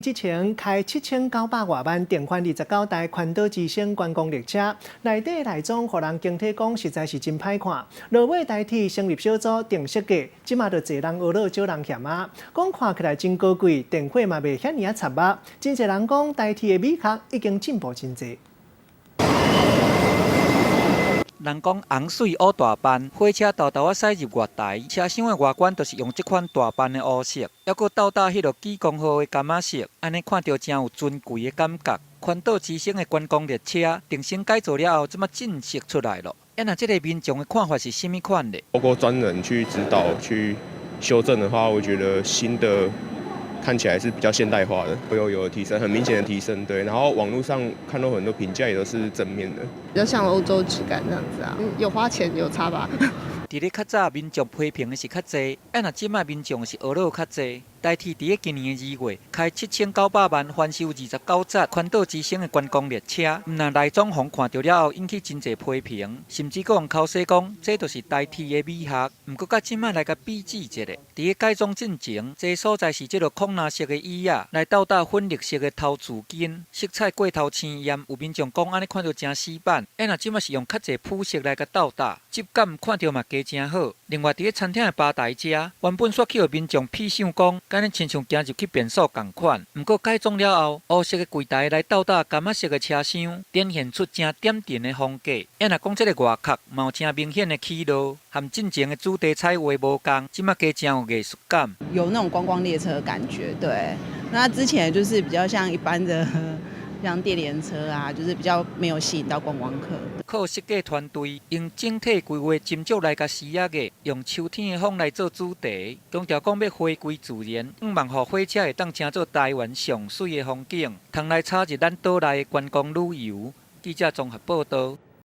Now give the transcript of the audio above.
之前開7900外萬定番29台環島之星觀光列車，內底內裝予人驚體講實在是真歹看。落尾台鐵成立小組定設計，這馬就濟人呵咾少人嫌啊。講看起來真高貴，電火嘛袂遐爾仔插目。真濟人講台鐵的美學已經進步真濟。人講紅媠烏大範，火車沓沓仔駛入月台，車廂的外觀就是用這款大範的烏色，猶閣鬥搭彼落莒光號的柑仔色，按呢看著誠有尊貴的感覺。環島之星的觀光列車重新改造了後，這馬正式出來囉。啊，那這个民眾的看法是啥物款咧？透過專人去指導、去修正的話，我覺得新的看起來是比較現代化的，有提升，很明顯的提升。對，然後網絡上看到很多評價也都是正面的，比較像歐洲質感這樣子啊，有花錢有差吧。佇咧較早民眾批評的是較濟，啊若這擺民眾是呵咾較濟。台鐵佇咧今年的2月，開7900萬翻修29節環島之星的觀光列車，毋但內裝予看著了後引起真濟批評，甚至閣予人口說講，這就是台鐵的美學。毋過佮這擺來共比試一下，佇咧改裝進前，這所在是這个孔藍色的椅仔，來鬥搭粉綠色的頭柱巾，色彩過頭鮮豔，有民眾講按呢看著誠死板。啊若這擺是用較濟膚色來共鬥搭，質感看著嘛加誠好。另外，佇咧餐廳的吧台遮，原本煞去予民眾戲想講，敢若親像行入去便所仝款。毋過改裝了後，烏色的櫃台來鬥搭柑仔色的車廂，展現出誠點陣的風格。啊若講這个外殼嘛有誠明顯的起落，和進前的主題彩畫無仝，這馬加誠有藝術感。有那種觀光列車的感覺，對。那之前就是比較像一般的，像電聯車啊，就是比較沒有吸引到觀光客。靠設計團隊用整體規劃斟酌來共施壓的，用秋天的風來做主題，強調講欲回歸自然，向望予火車會當成做台灣上媠的風景，通來插入咱島內的觀光旅遊。記者綜合報導。